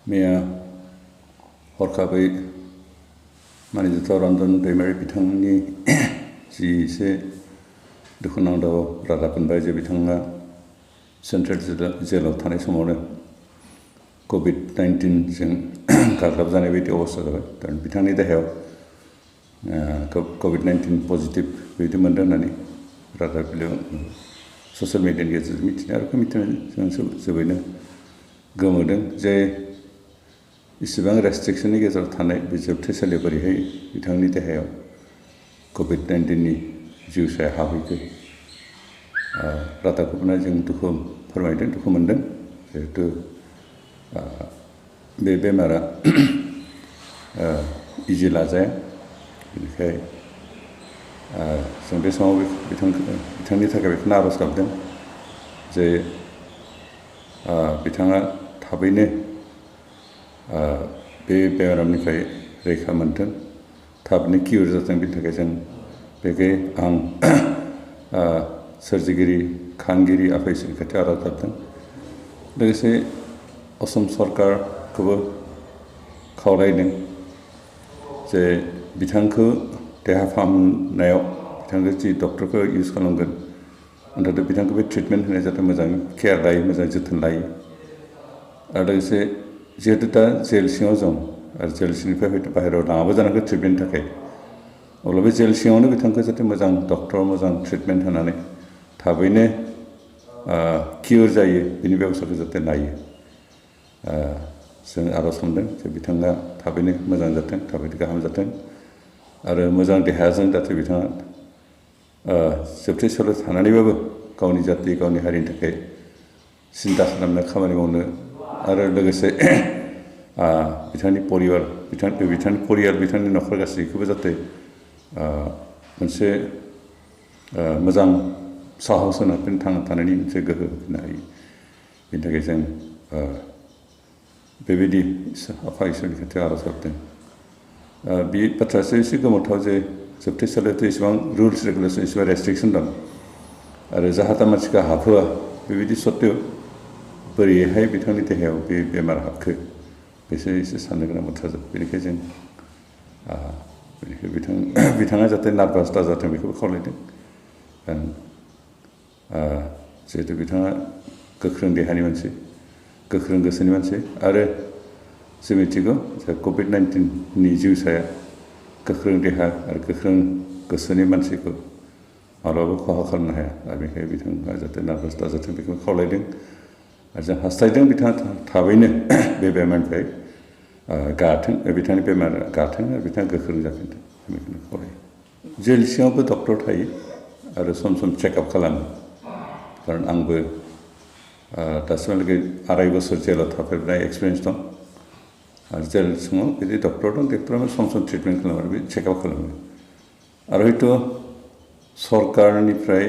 मैया हरखाबै मानिजाथाव रन्जन दैमारि बिथांनि जि एसे दुखुनांथाव रादाब मोनबाय जे बिथाङा सेन्ट्रेल जेलाव थानाय समावनो COVID-19 जों गाग्लोबजानाय बायदि अबस्था जाबाय। दा बिथांनि देहायाव COVID-19 पजिटिभ बिदि मोनदों होननानै रादाब बिलाइयाव ससियेल मिडियानि गेजेरजों मिथिनो आरो मिथिनानै जों जोबोरैनो गोमोदों जे इसिबां रेस्ट्रिक्शननि गेजेराव थानाय बे जोबथेसालियाव बोरैहाय बिथांनि देहायाव COVID-19 नि जिउसाया हाबहैखो रादाबखौ होनानै जों दुखु फोरमायदों, दुखु मोनदों। जिहेतु बे बेमारा इजि लाजाया, बेनिखाय जों बे समाव बिथांनि थाखाय बेखौनो आर'ज गाबदों जे बिथाङा थाबैनो बे बेरामनिफ्राय रैखा मोनथों, थाबैनो किउर जाथों। बेनि थाखाय जों बेखै आं सोरजिगिरि खांगिरि आफा इसोरनि खाथियाव आर'ज गाबदों। लोगोसे असम सरकारखौबो खावलायदों जे बिथांखौ देहा फाहामनायाव बिथांखौ जि डक्टरखौ इउज खालामगोन अन्थ'थ' बिथांखौ बे ट्रिटमेन्ट होनाय जाहाथे मोजां केयार लायो, मोजां जोथोन लायो। आरो लोगोसे जिहेतु दा जेल सिङाव दं आरो जेल सिंनिफ्राय हयथ' बाहेरायाव लाङाबो जानांगौ ट्रिटमेन्टनि थाखाय, अब्ला बे जेल सिङावनो बिथांखौ जाहाथे मोजां डक्टर मोजां ट्रिटमेन्ट होनानै थाबैनो किउर जायो बेनि बेब'स्थाखौ जाहाथे लायो। जों आर'ज खालामदों जे बिथाङा थाबैनो मोजां जाथों, थाबैनो गाहाम जाथों आरो मोजां देहाजों जाहाथे बिथाङा जोबथेसालियाव थानानैबाबो गावनि जाथि गावनि हारिनि थाखाय सिन्था खालामनो खामानि मावनो आरो लोगोसे बिथांनि परियाल बिथांनि न'खर गासैखौबो जाहाथे मोनसे मोजां साहस होना थांना थानायनि मोनसे गोहो होनो हायो। बेनि थाखाय जों बेबायदि आफा इसोरनि खाथियाव आर'ज गाबदों। बे बाथ्रायासो एसे गोमोथाव जे जोबथेसालियावथ' एसेबां रुल्स रेगुलेसन एसेबां रेस्ट्रिक्सन दं आरो जाहाथा मानसिखौ हाबहोआ, बेबायदि सत्तेव बोरैहाय बिथांनि देहायाव बे बेमार हाबखो बेसो एसे साननो गोनां बाथ्रा जाबाय। बेनिखायनो जों बिथाङा जाहाथे नार्भास दाजाथों बेखौबो खावलायदों। जिहेतु बिथाङा गोख्रों देहानि मानसि, गोख्रों गोसोनि मानसि आरो जों मिथिगौ जे COVID-19 नि जिउसाया गोख्रों देहा आरो गोख्रों गोसोनि मानसिखौ माब्लाबाबो खहा खालामनो हाया। आरो बेनिखायनो बिथाङा जाहाथे नार्भास दाजाथों बेखौ खावलायदों आरो जों हास्थायदों बिथाङा थाबैनो बे बेमारनिफ्राय गाथों, बिथांनि बेमारा गाथों आरो बिथाङा गोख्रों जाफिनथों बेखौनो खावलायो। जेल सिङावबो डक्टर थायो आरो सम सम चेकआप खालामो, खारन आंबो दासिमहालागै 2.5 बोसोर जेलाव थाफेरनाय एक्सपिरियेन्स दं आरो जेल सिङाव बिदि डक्टर दं, डक्टरा सम सम ट्रिटमेन्ट खालामो आरो बे चेकआप खालामो। आरो हयथ' सरकारनिफ्राय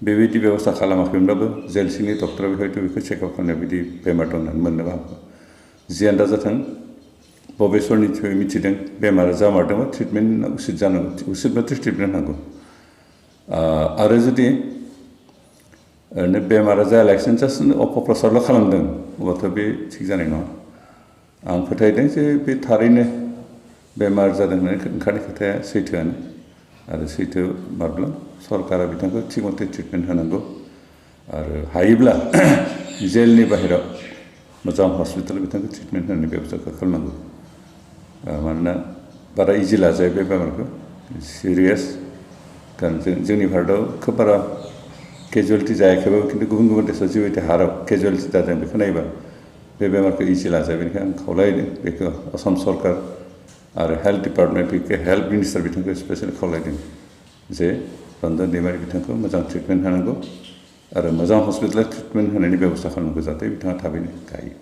बेबायदि बेब'स्था खालामाखैमोनब्लाबो जेल सिंनि डक्टरा हयथ' बेखौ चेकआप खालामनायाव बिदि बेमार दं होननानै मोननोबो हागौ। जियानो दा जाथों बबेसरनिफ्राय मिथिदों बेमारा जामारदोंबा ट्रिटमेन्ट उचित जानांगौ, उचितबाथ' ट्रिटमेन्ट नांगौ। आरो जुदि ओरैनो बेमारा जायालासिनो जास्ट अपप्रचारल' खालामदों अब्लाथ' बे थिग जानाय नङा। आं फोथायदों जे बे थारैनो बेमार जादों होननानै ओंखारनाय खोथाया सैथोआनो आरो सैथो माब्ला सरकारा बिथांखौ थिग मथे ट्रिटमेन्ट होनांगौ आरो हायोब्ला जेलनि बाहेराव मोजां हस्पिटालाव बिथांखौ ट्रिटमेन्ट होनायनि बेब'स्थाखौ खालामनांगौ। मानोना बारा इजि लाजाया बे बेमारखौ, सिरियास। खारन जोंनि भारतआव खोब बारा केजुवेलिटि जायाखैबाबो खिन्थु गुबुन गुबुन देशाव जिबायदि हाराव केजुवेलिटि जादों बेखौ नायोबा बे बेमारखौ इजि लाजाया। बेनिखायनो आं खावलायदों बेखौ आसाम सरकार आरो हेल्थ डिपार्टमेन्ट, हेल्थ मिनिस्टार बिथांखौ स्पेसियेलि खावलायदों जे रन्जन दैमारि बिथांखौ मोजां ट्रिटमेन्ट होनांगौ आरो मोजां हस्पिटालाव ट्रिटमेन्ट होनायनि बेब'स्था खालामनांगौ जाहाथे बिथाङा थाबैनो गायो।